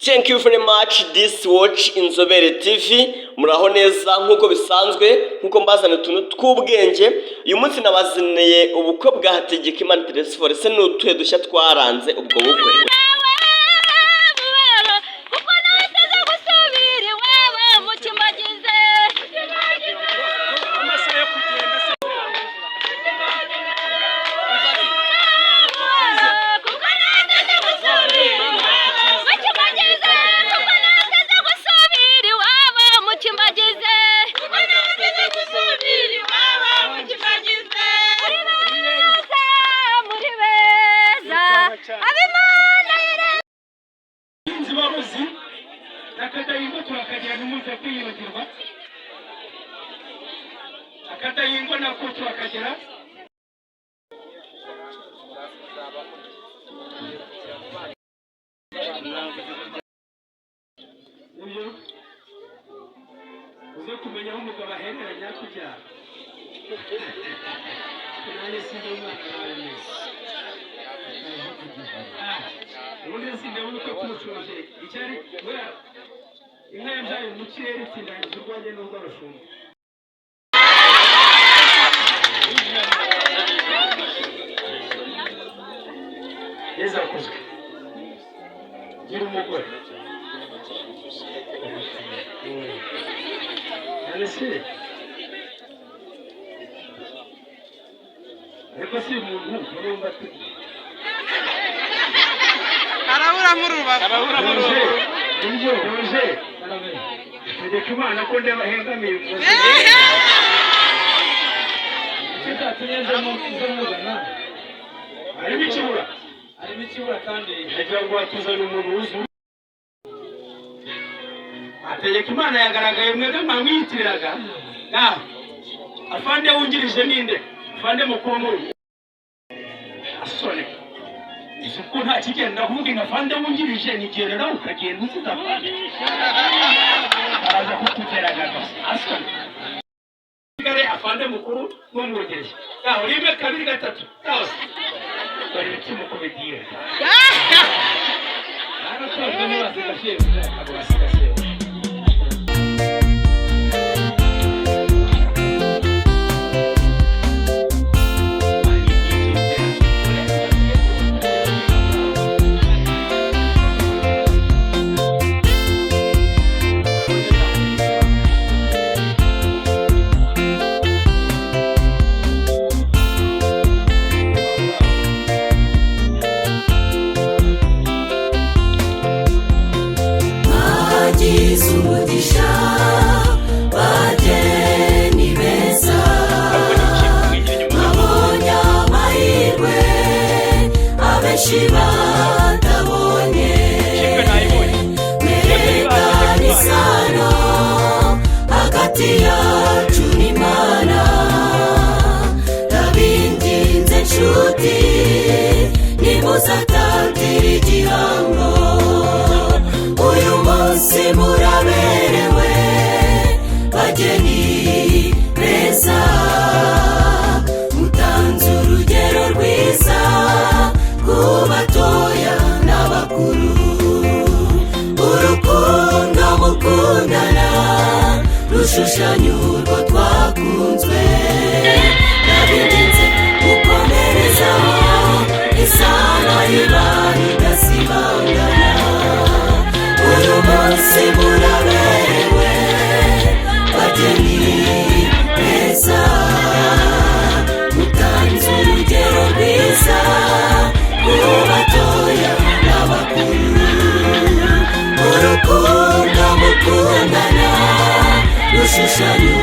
Thank you very much. This watch Inzobere TV. Muraho neza? Nk'uko bisanzwe, nk'uko mbazana utuntu tw'ubwenge, uyu munsi nabazaniye ubukwe bwa Hategekimana Telesphore. Ese ni utuhe dushya twaranze ubwo bukwe? Kuko nateze gusubira iwabo mu kimagize. Amasaha yo kugenda se? Kuko nateze gusubira iwabo mu kimagize, kuko nateze gusubira iwabo mu kimagize, kuko nateze gusubira iwabo mu kimagize. Muri beza, muri beza, ab'Imana yere. Abahinzi baruzi akadahingwa turakagira, ntimuze kwiyibagirwa akadahingwa nako turakagera. Ibyo uze kumenya aho umugabo aherera nyakubyara, nanjye sindi umwana wawe neza. Ubundi sindabona uko tumucuje icyari buriya inka yabyaye mu kirere itindangiza urwanjye n'urw'abashumba. Yezu akuzwe. Gira umugore none se, ariko si umuntu murumva ati Araburamo urubavu. Roje, nibyo Roje, tegeka Imana ko ndeba hengamiye umugozi. Icyo cyatumye nzamo nzamuzana. Harimo ikibura. Harimo ikibura kandi. Ndagira ngo watuzane umuntu wuzuye. Ategeka Imana yagaragaye, mwebwe mwamwiyitiriraga. Ngaho afande wungirije ninde? Afande mukuru n'uyu asone uzi ko nta kigenda kuvuga ngo afande wungirije ni gerera ukagenda uzize afande araza kukugeragaza asone. Gare afande mukuru n'umwungirije ngaho rimwe, kabiri, gatatu, ngaho dore ibiti mukubidire. Baratojwe ntibasiga shebuja, abo basiga shebuja. Bagize umugisha, bageni beza, babonye amahirwe abenshi batabonye. Mwerekane isano hagati yacu n'Imana. Ndabinginze nshuti, nimuzatatira igihango. Uyu munsi muraberewe, bageni beza, mutanze urugero rwiza ku batoya n'abakuru. Urukundo mukundana rushushanya urwo twakunzwe. Ndabinginze gukomerezaho isano y'Imana idasibangana. Uyu munsi muraberewe, bageni beza, mutanze urugero rwiza ku batoya n'abakuru. Urukundo mukundana rushushanya